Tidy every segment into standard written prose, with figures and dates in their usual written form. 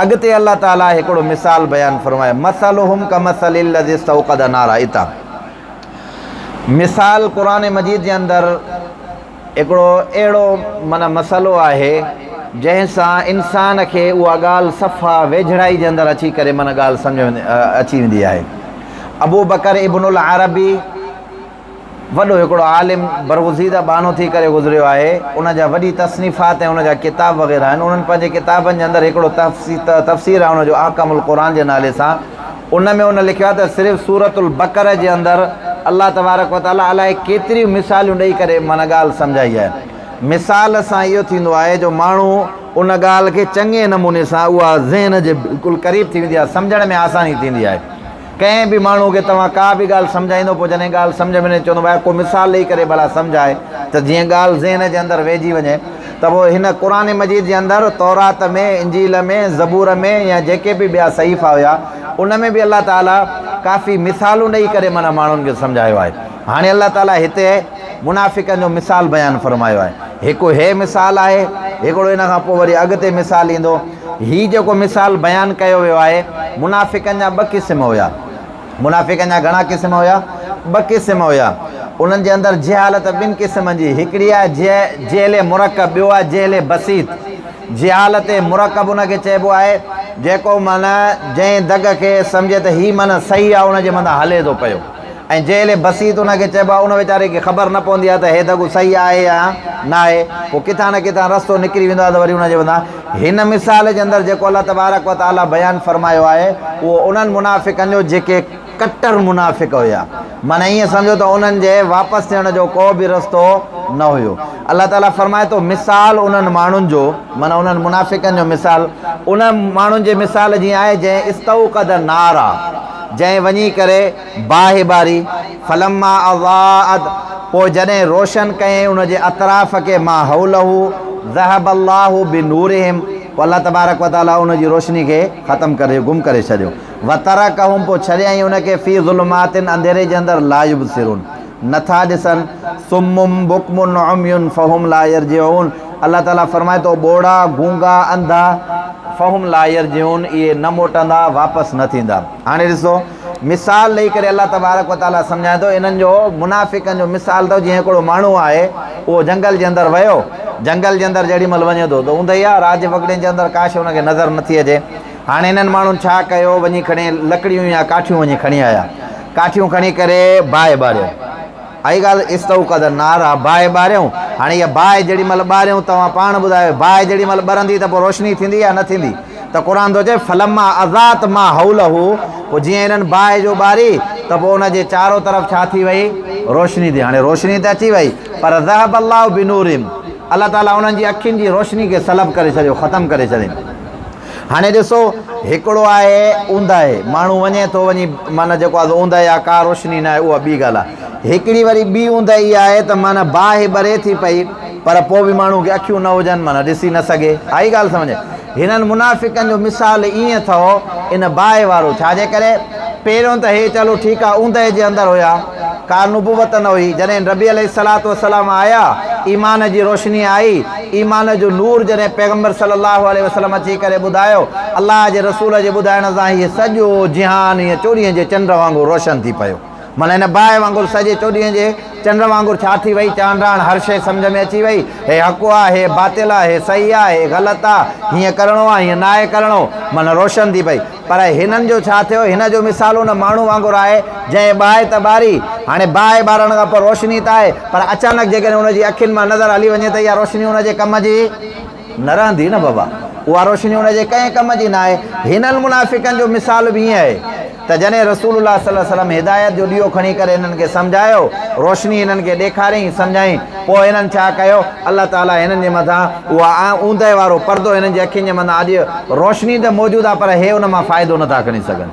اڳتي الله تعاليٰ هڪڙو مثال بيان فرمايو، مثلهم ڪمثل الذي استوقد نارا اتان مثال قرآن مجيد جي اندر هڪڙو اهڙو معنيٰ مسئلو آهي جنهن سان انسان کي اها ڳالهه صفا ويجهڙائي جي اندر اچي ڪري معنيٰ ڳالهه سمجهه ۾ اچي ويندي آهي. ابوبڪر ابن العربي وڏو هڪڙو عالم برگزيده ٻانهو ٿي ڪري گذريو آهي. ان جا وڏي تصنيفات ۽ ان جا ڪتاب وغيره آهن. انهن پنهنجي ڪتابن جي اندر هڪڙو تفسير آهي ان جو احڪام القرآن جي نالي سان. ان ۾ ان لکيو آهي ته صرف سورة البقره جي اندر الله تبارڪ و تعالي الائي ڪيتريون مثاليون ڏئي ڪري معنيٰ ڳالهه سمجهائي آهي. مثال سان اهو ٿيندو آهي جو ماڻهو ان ڳالهه کي چڱي نموني سان اها ذهن جي بلڪل قريب ٿي ويندي آهي سمجهڻ ۾ آساني ٿيندي آهي. ڪنهن به ماڻهو کي توهان ڪا به ڳالهه سمجهائيندو پوء جڏهن ڳالهه سمجهه ۾ نه اچي چوندو ڀاء ڪو مثال ڏئي ڪري ڀلا سمجهائي ته جيئن ڳالهه ذهن جي اندر ويهجي وڃي ته پوء هن قرآن مجيد جي اندر تورات ۾ انجيل ۾ زبور ۾ يا جيڪي به ٻيا صحيفا هيا ان ۾ به الله تعالي ڪافي مثالون ڏئي ڪري معنيٰ ماڻهن کي سمجهايو آهي هاڻي الله تعالي هتي منافقن جو مثال بيان فرمايو آهي هڪ هي مثال آهي هڪڙو ان کان پوء وري اڳتي مثال ايندو هي جيڪو مثال بيان ڪيو ويو آهي منافقن جا ٻه قسم هيا منافقن جا گهڻا قسم هيا؟ ٻه قسم هيا. انهن جي اندر جهالت ٻن قسمن جي، هڪڙي آهي جهل مرڪب ٻيو آهي جهل بسيط. جهالت مرڪب ان کي چئبو آهي جيڪو معنيٰ جنهن دڳ کي سمجهي ته هي معنيٰ صحيح آهي ان جي مٿان هلي ٿو پيو ۽ جهل بسيط ان کي چئبو آهي ان ويچاري کي خبر نه پوندي آهي ته هي دڳ صحيح آهي يا ناهي پوء ڪٿان نه ڪٿان رستو نڪري ويندو آهي ته وري ان جي مٿان هن مثال جي اندر جيڪو الله تبارڪ و تعاليٰ بيان فرمايو آهي اهو انهن منافقن جو جيڪي ڪٽر منافق هيا معنيٰ ائين سمجهو ته انهن جي واپس ٿيڻ جو ڪو به رستو نه هيو. الله تعاليٰ فرمائي ٿو مثال انهن ماڻهن جو معنيٰ انهن منافقن جو مثال انهن ماڻهن جي مثال جيئن آهي جنهن استوقد نارا جنهن وڃي ڪري باهه ٻاري، فلما اضاءت، پوء جڏهن روشن ڪيائين ان جي اطراف کي، ما حوله، ذهب الله بنورهم، پوء الله تبارڪ وتعاليٰ ان جي روشني کي ختم ڪري گم ڪري ڇڏيو، وترڪهم، پوء ڇڏيائين ان کي، في ظلمات، انڌيري جي اندر، لا يبصرون، نه ٿا ڏسن، صم بڪم عمي فهم لا يرجعون، الله تعاليٰ فرمائي ٿو، ٻوڙا، گونگا، انڌا، فهم لا يرجعون، اهي نه موٽندا، واپس نه ٿيندا. هاڻي ڏسو! مثال ڏئي ڪري الله تبارڪ و تعاليٰ سمجهائي ٿو انهن جو منافقن جو مثال اٿو جيئن هڪڙو ماڻهو آهي اهو جنگل جي اندر ويو جنگل جي اندر جهڙي مهل وڃي ٿو ته اوندهه ئي آهي رات جي وڳڙين جي اندر ڪا شيء ان کي نظر نٿي اچي هاڻي انهن ماڻهن ڇا ڪيو وڃي کڻي لڪڙيون يا ڪاٺيون وڃي کڻي آيا ڪاٺيون کڻي ڪري باهه ٻاريو آئي ڳالهه استوقد نارا باهه ٻاريائون هاڻي اها باهه جيڏي مهل ٻاريائون توهان پاڻ ٻڌايو باهه جيڏي مهل ٻرندي ته پوء روشني ٿيندي يا نه ٿيندي ته قرآن ٿو چئي فلما اضاءت ما حوله پوء جيئن انهن باهه جو ٻاري ته پوء ان جي چارو طرف ڇا ٿي وئي روشني ٿي هاڻي روشني ته اچي وئي پر ذهب الله بنورهم الله تعالي انهن جي اکين جي روشني کي سلب ڪري ڇڏيو ختم ڪري ڇڏيائين. هاڻي ڏسو هڪڙو آهي اونداهي ماڻهو وڃي ٿو وڃي معنيٰ جيڪو آهي اونداهي آهي ڪا روشني نه آهي اها ٻي ڳالهه آهي هڪڙي وري ٻي اونداهي اها آهي ته معنيٰ باهه ٻري ٿي پئي پر پوء به ماڻهو کي اکيون نه هجن معنيٰ ڏسي نه سگهي آئي ڳالهه سمجهه هنن منافقن جو مثال ائين اٿو ان باهه وارو ڇا جي ڪري پهريون ته هي چلو ٺيڪ آهي اوندهه جي اندر هيا ڪا نبوت نه هئي جڏهن نبي عليه الصلوة والسلام آيا ايمان جي روشني آئي ايمان جو نور جڏهن پيغمبر صلي الله عليه وسلم اچي ڪري ٻڌايو، الله جي رسول جي ٻڌائڻ سان هيء سڄو جهان ائين چوڏهينء جي چنڊ وانگر روشن ٿي پيو. معنيٰ هن باهه وانگر سڄي چوڏهينء جي چنڊ وانگر ڇا ٿي وئي؟ چانڊاڻ، هر شيء سمجهه ۾ اچي وئي. هي حق آ، هي باطل آ، هي صحيح آ، هي غلط آ، هيئن ڪرڻو آ، هيئن ناهي ڪرڻو. معنيٰ روشن ٿي پئي. پر هنن جو ڇا ٿيو؟ هن جو مثال ان ماڻهو وانگر آهي، جنهن باهه ته ٻاري، هاڻي باهه ٻارڻ کان پوء روشني ته آهي، پر اچانڪ جيڪڏهن ان جي اکين مان نظر هلي وڃي ته اها روشني ان جي ڪم جي نه رهندي نه بابا، اها روشني ان جي ڪنهن ڪم جي نه آهي. هنن منافقن جو مثال به ائين آهي ته جڏهن رسول الله صلي الله عليه وسلم هدايت جو ڏيئو کڻي ڪري هنن کي سمجهايو، روشني هنن کي ڏيکاريائين، سمجهايائين، پوء هنن ڇا ڪيو؟ الله تعاليٰ هنن جي مٿان اها اوندهه وارو پردو هنن جي اکين جي مٿان اڄ روشني ته موجود آهي پر هي ان مان فائدو نٿا کڻي سگهن.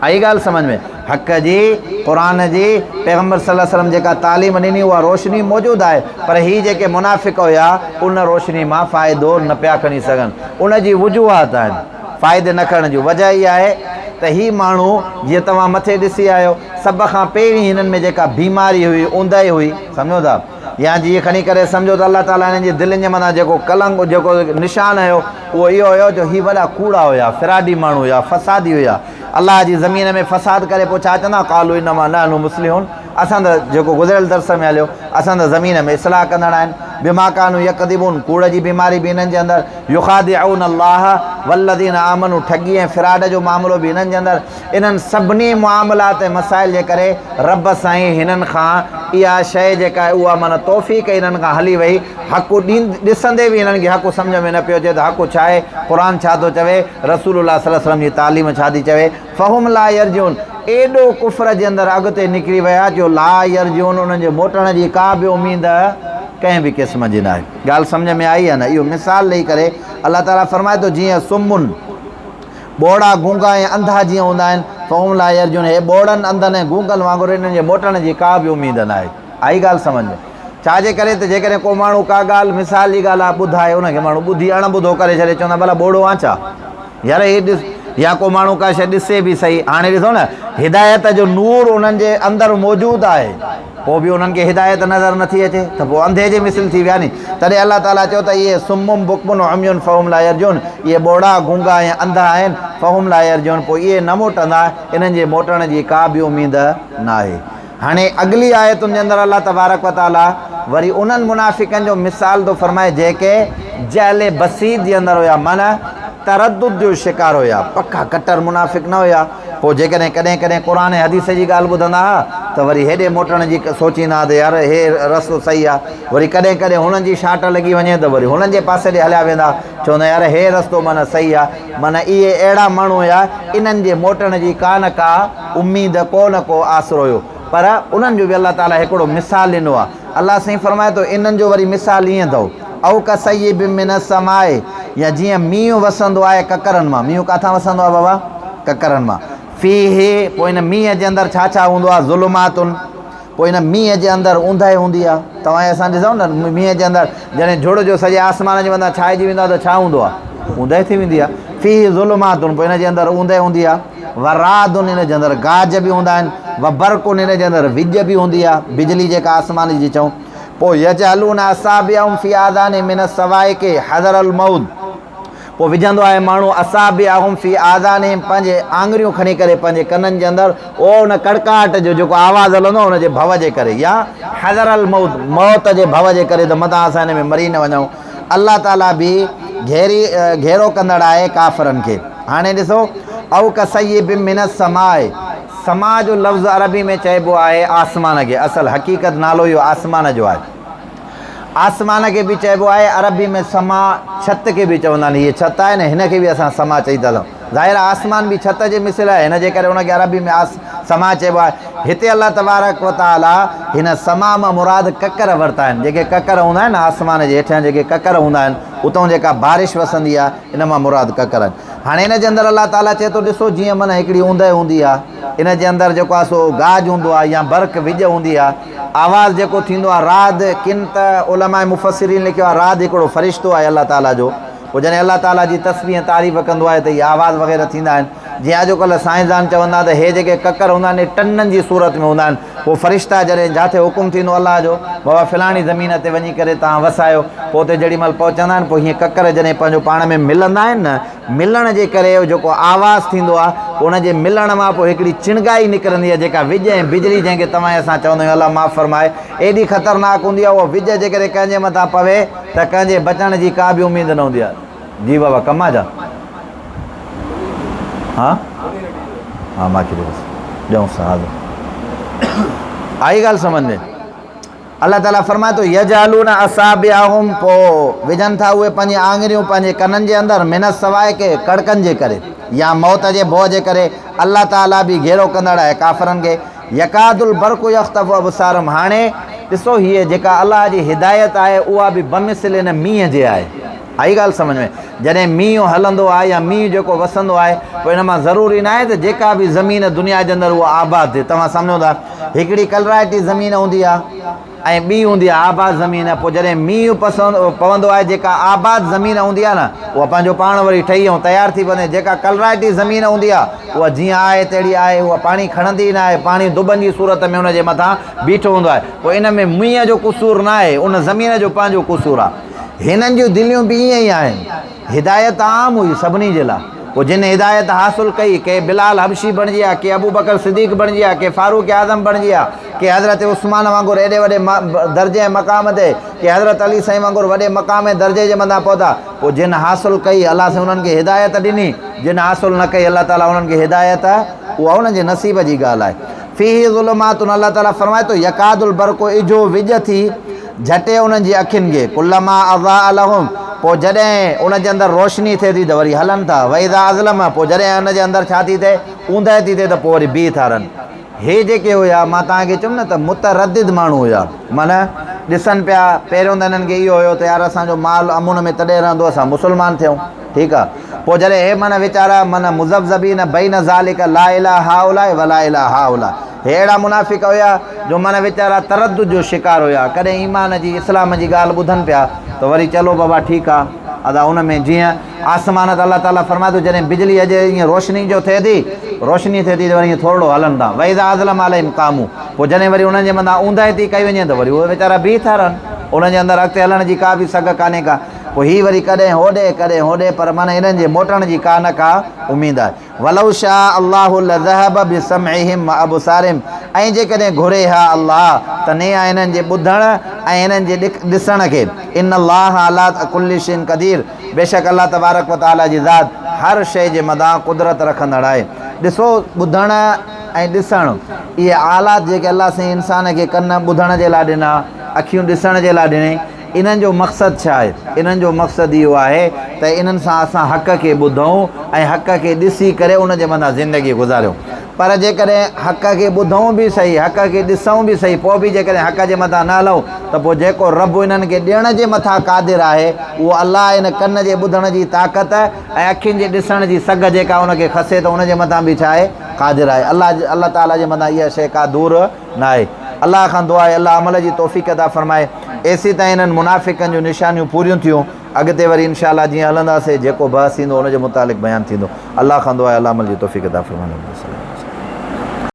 آئي ڳالهه سمجهه ۾؟ حق جي، قرآن جي، پيغمبر صلي الله عليه وسلم جيڪا تعليم ڏني اها روشني موجود آهي پر هي جيڪي منافق هيا ان روشني مان فائدو نه پيا کڻي سگهن. ان جي وجوهات آهن فائدي نه کڻڻ جون. وجهه اها آهي ته هي ماڻهو جيئن توهان مٿي ڏسي آيو سڀ کان پهرين هنن ۾ جيڪا بيماري هئي اوندهه هئي سمجهو ٿا. يا جيئن کڻي ڪري سمجهو ته الله تعاليٰ هنن جي دلين جي مٿان جيڪو ڪلنڪ جيڪو نشان هيو اهو اهو هيو جو هي وڏا ڪوڙا هيا، فراڊي ماڻهو هيا، فسادي هيا. الله جي زمين ۾ فساد ڪري پوء ڇا چوندا قالوا انما نحن مصلحون اسان ته جيڪو گذريل درس ۾ هليو اسان ته زمين ۾ اصلاح ڪندڙ آهن بما ڪانوا يڪذبون ڪوڙ جي بيماري به انهن جي اندر يخادعون الله والذين آمنوا ٺڳي ۽ فراڊ جو معاملو به انهن جي اندر انهن سڀني معاملات ۽ مسائل جي ڪري رب سائين هنن کان اها شيء جيڪا آهي اها معنيٰ توفيق انهن کان هلي وئي. حق ڏسندي به هنن کي حق سمجهه ۾ نه پيو اچي ته حق ڇا آهي، قرآن ڇا ٿو چوي، رسول الله صلي الله عليه وسلم جي تعليم ڇا ٿي چوي. فهم لا يرجعون ايڏو ڪفر جي اندر اڳتي نڪري ويا جو لا يرجعون انهن جي موٽڻ جي ڪا به اميد ڪنهن به قسم جي ناهي. ڳالهه سمجهه ۾ آئي يا نه؟ اهو مثال ڏئي ڪري الله تعاليٰ فرمائي ٿو جيئن صم ٻوڙا، گونگا ۽ انڌا جيئن هوندا آهن، فهم لا يرجعون هي ٻوڙن، انڌن ۽ گونگن وانگر انهن جي موٽڻ جي ڪا به اميد ناهي. آئي ڳالهه سمجهه ۾؟ ڇا جي ڪري ته جيڪڏهن ڪو ماڻهو ڪا ڳالهه مثال جي ڳالهه آهي ٻڌائي ان کي ماڻهو ٻڌي اڻ ٻڌو ڪري ڇڏي چوندا ڀلا ٻوڙو آن ڇا؟ يار هي ڏس يا ڪو ماڻهو ڪا شيء ڏسي به سهي هاڻي ڏسو نه هدايت جو نور انهن جي اندر موجود آهي پوء به انهن کي هدايت نظر نٿي اچي ته پوء انڌي جي مثل ٿي ويا ني تڏهن الله تعاليٰ چيو ته اهي صم بڪم عمي فهم لا يرجعون اهي ٻوڙا گونگا ۽ انڌا آهن فهم لا يرجعون پوء اهي نه موٽندا انهن جي موٽڻ جي ڪا به اميد ناهي هاڻي اڳلي آيتن جي اندر الله تبارڪ و تعاليٰ وري انهن منافقن جو مثال ٿو فرمائي جيڪي جهل بسيط جي اندر هيا معنيٰ تردد جو شڪار هيا پڪا ڪٽر منافق نه هيا پوء جيڪڏهن ڪڏهن ڪڏهن قرآن ۽ حديث جي ڳالهه ٻڌندا ها ته وري هيڏي موٽڻ جي سوچيندا ها ته يار هي رستو صحيح آهي وري ڪڏهن ڪڏهن هنن جي شاٽ لڳي وڃي ته وري هنن جي پاسي ڏي هليا ويندا چوندا يار هي رستو معنيٰ صحيح آهي معنيٰ اهي اهڙا ماڻهو هيا انهن جي موٽڻ جي ڪا نه ڪا اميد ڪو نه ڪو آسرو هيو پر انهن جو به الله تعاليٰ هڪڙو مثال ڏنو آهي الله سائين فرمائي ٿو انهن جو وري مثال ائين اٿو او ڪصيب من السماء يا جيئن مينهن وسندو آهي ڪڪرن مان مينهن ڪاٿان وسندو آهي بابا ڪڪرن مان فيه پوء ان مينهن جي اندر ڇا ڇا هوندو آهي ظلمات پوء ان مينهن جي اندر اونداهي هوندي آهي توهان اسان ڏسون نه مينهن جي اندر جڏهن جھڙ جو سڄي آسمان جي مٿان ڇائجي ويندو آهي ته ڇا هوندو آهي اونداهي ٿي ويندي آهي فيه ظلمات پوء ان جي اندر اونداهي هوندي آهي ورعد ان جي اندر گاج به هوندا آهن، وبرق ان جي اندر وڄ به هوندي آهي، بجلي جيڪا آسمان جي چئون. پوء يجعلون اصابعهم في آذانهم من الصواعق حذر الموت پوء وجهندو آهي ماڻهو اصابعهم في آذانهم پنهنجي آڱريون کڻي ڪري پنهنجي ڪنن جي اندر اهو ان ڪڙڪاٽ جو جيڪو آواز هلندو ان جي ڀؤ جي ڪري يا حذر الموت موت جي ڀؤ جي ڪري ته متان اسان هن ۾ مري نه وڃون. الله تعالي به گهيري گهيرو ڪندڙ آهي ڪافرن کي. هاڻي ڏسو او ڪصيب من السماء سماء جو لفظ عربي ۾ چئبو آهي آسمان کي اصل حقيقت نالو اهو آسمان جو آهي آسمان کي به چئبو آهي عربي ۾ سما ڇت کي به چوندا آهن هيء ڇت آهي نه هن کي به اسان سما چئي ٿا سگهون ظاهر آهي آسمان به ڇت جي مثل آهي هن جي ڪري ان کي عربي ۾ آس سما چئبو آهي هتي الله تبارڪ و تعالي هن سما مان مراد ڪڪر ورتا آهن جيڪي ڪڪر هوندا آهن آسمان جي هيٺيان جيڪي ڪڪر هوندا آهن اتان جيڪا بارش وسندي آهي ان مان مراد ڪڪر آهن هاڻي ان جي اندر الله تعالي چئي ٿو ڏسو جيئن من هڪڙي اوندهه هوندي آهي ان جي اندر جيڪو آهي سو گاج هوندو آهي يا برق وڄ هوندي آهي آواز جيڪو ٿيندو آهي رعد ڪن ته علماء مفسرين لکيو آهي رعد هڪڙو فرشتو آهي الله تعالي جو پوء جڏهن الله تعاليٰ جي تسبيح ۽ تعريف ڪندو آهي ته اهي آواز وغيره ٿيندا آهن. جيئن اڄڪلهه سائنسدان چون ٿا ته هي جيڪي ڪڪر هوندا آهن اهي ٽنن جي صورت ۾ هوندا آهن. پوء فرشتا جڏهن جاٿي حڪم ٿيندو الله جو بابا فلاڻي زمين تي وڃي ڪري توهان وسايو پوء اتي جهڙي مهل پهچندا آهن پوء هيئن ڪڪر جڏهن پنهنجو پاڻ ۾ ملندا آهن نه ملڻ جي ڪري اهو جيڪو آواز ٿيندو آهي پوء ان جي ملڻ مان پوء هڪڙي چڻگائي نڪرندي آهي جيڪا وڄ ۽ بجلي جنهن کي توهان ۽ اسان چوندا آهيون الله معاف فرمائي ايڏي خطرناڪ هوندي آهي اها وڄ جيڪڏهن ڪنهن جي مٿان پوي ته ڪنهن جي بچڻ جي ڪا به اميد نه هوندي آهي. جي بابا ڪم آ ڇا؟ ها ها مان کي بس ڏيونس حاضر. آئي ڳالهه سمجھ ۾ الله تعالي فرمائي ٿو يجعلون اصابعهم پوء وجهن ٿا اهي پنهنجي آڱريون پنهنجي ڪنن جي اندر من الصواعق ڪڙڪن جي ڪري يا موت جي ڀؤ جي ڪري الله تعالي به گهيرو ڪندڙ آهي ڪافرن کي يڪاد البرق يخطف ابصارهم هاڻي ڏسو هيء جيڪا الله جي هدايت آهي اها به بمثل ان مينهن جي آهي. آئي ڳالهه سمجهه ۾؟ جڏهن مينهن هلندو آهي يا مينهن جيڪو وسندو آهي پوء ان مان ضروري ناهي ته جيڪا به زمين دنيا جي اندر اها آباد ٿئي. توهان سمجهو ٿا هڪڙي ڪلرائٽي زمين هوندي آهي ۽ ٻي هوندي آهي آباد زمين پوء جڏهن مينهن پوندو آهي جيڪا آباد زمين هوندي آهي نه اها پنهنجو پاڻ وري ٺهي ۽ تيار ٿي پوندي آهي جيڪا ڪلرائٽي زمين هوندي آهي اها جيئن آهي تهڙي آهي اها پاڻي کڻندي ئي ناهي پاڻي دٻن جي صورت ۾ ان جي مٿان بيٺو هوندو آهي پوء ان ۾ مينهن جو قصور ناهي ان زمين جو پنهنجو قصور آهي. هنن جون دليون به ائين ئي آهن. هدايت عام هئي سڀني جي لاء. پوء جن هدايت حاصل ڪئي، ڪي بلال حبشي بڻجي ويا، ڪي ابوبڪر صديق بڻجي ويا، ڪي فاروق اعظم بڻجي ويا، ڪي حضرت عثمان وانگر ايڏي وڏي درجي ۽ مقام تي، ڪي حضرت علي سائين وانگر وڏي مقام ۽ درجي جي مٿان پهتا. پوء جن حاصل ڪئي، الله سائين انهن کي هدايت ڏني، جن حاصل نه ڪئي، الله تعاليٰ انهن کي هدايت، اها انهن جي نصيب جي ڳالهه آهي. فيه ظلمات الله تعاليٰ فرمائي ٿو، يڪاد البرق اجهو وڄ ٿي، جهٽي انهن جي اکين کي، ڪلما اضاء لهم، پوء جڏهن ان جي اندر روشني ٿئي ٿي ته وري هلن ٿا، واذا اظلم، پوء جڏهن ان جي اندر ڇا ٿي ٿئي، اوندهه ٿي ٿئي ته پوء وري بيهي ٿا رهن. هي جيڪي هيا، مان توهان کي چيم نه ته متردد ماڻهو هيا، معنيٰ ڏسن پيا، پهريون ته هنن کي اهو هيو ته يار اسان جو مال امن ۾ تڏهن رهندو اسان مسلمان ٿيون، ٺيڪ آ، پوء جڏهن هي معنيٰ ويچارا معنيٰ مذبذبين بين ذلک لا الي هؤلاء ولا الي هؤلاء، هي اهڙا منافق هيا جو معنيٰ ويچارا تردد جو شڪار هيا، ڪڏهن ايمان جي اسلام جي ڳالهه ٻڌن پيا ته وري چلو بابا ٺيڪ آ ادا ان ۾ جيئن آسمان ته الله تعاليٰ فرمائي ٿو جڏهن بجلي اچي ائين روشني جو ٿئي ٿي روشني ٿئي ٿي ته وري ائين ٿورڙو هلن ٿا واذا اظلم عليهم قاموا پوء جڏهن وري انهن جي مٿان اونداهي ٿي ڪئي وڃي ته وري اهي ويچارا بيهي ٿا رهن انهن جي اندر اڳتي هلڻ جي ڪا به سگهه ڪانهي ڪا پوء هي وري ڪڏهن هوڏي ڪڏهن هوڏي پر معنيٰ انهن جي موٽڻ جي ڪا نه ڪا اميد آهي. ولو شاء الله لذهب بسمعهم وابصارهم ۽ جيڪڏهن گهري ها الله ته ني ها انهن جي ٻڌڻ ۽ انهن جي ڏسڻ کي ان الله علي ڪل شيء قدير بيشڪ الله تبارڪ وتعالي جي ذات هر شيء جي مدان قدرت رکندڙ آهي. ڏسو ٻڌڻ ۽ ڏسڻ اهي آلات جيڪي الله سائين انسان کي ڪن ٻڌڻ جي لاء ڏنا اکيون ڏسڻ جي لاء ڏني انهن جو مقصد ڇا آهي؟ انهن جو مقصد اهو آهي ته انهن سان اسان حق کي ٻڌون ۽ حق کي ڏسي ڪري ان جي مٿان زندگي گذاريون. پر جيڪڏهن حق کي ٻڌون به سهي، حق کي ڏسون به سهي، پوء به جيڪڏهن حق جي مٿان نه هلون ته پوء جيڪو رب انهن کي ڏيڻ جي مٿان قادر آهي، اهو الله ان ڪن جي ٻڌڻ جي طاقت ۽ اکين جي ڏسڻ جي سگهه جيڪا ان کي کسي ته ان جي مٿان به ڇا آهي؟ قادر آهي. الله الله تعاليٰ جي مٿان اها شيء ڪا دور ناهي. الله کان دعا آهي الله عمل جي توفيق عطا فرمائي. ايسيتائين انهن منافقن جون نشانيون پوريون ٿيون. اڳتي وري انشاء الله جيئن هلنداسين جيڪو بحث ٿيندو ان جي متعلق بيان ٿيندو. الله کان دعا آهي الله عمل جي توفيق عطا فرمائي.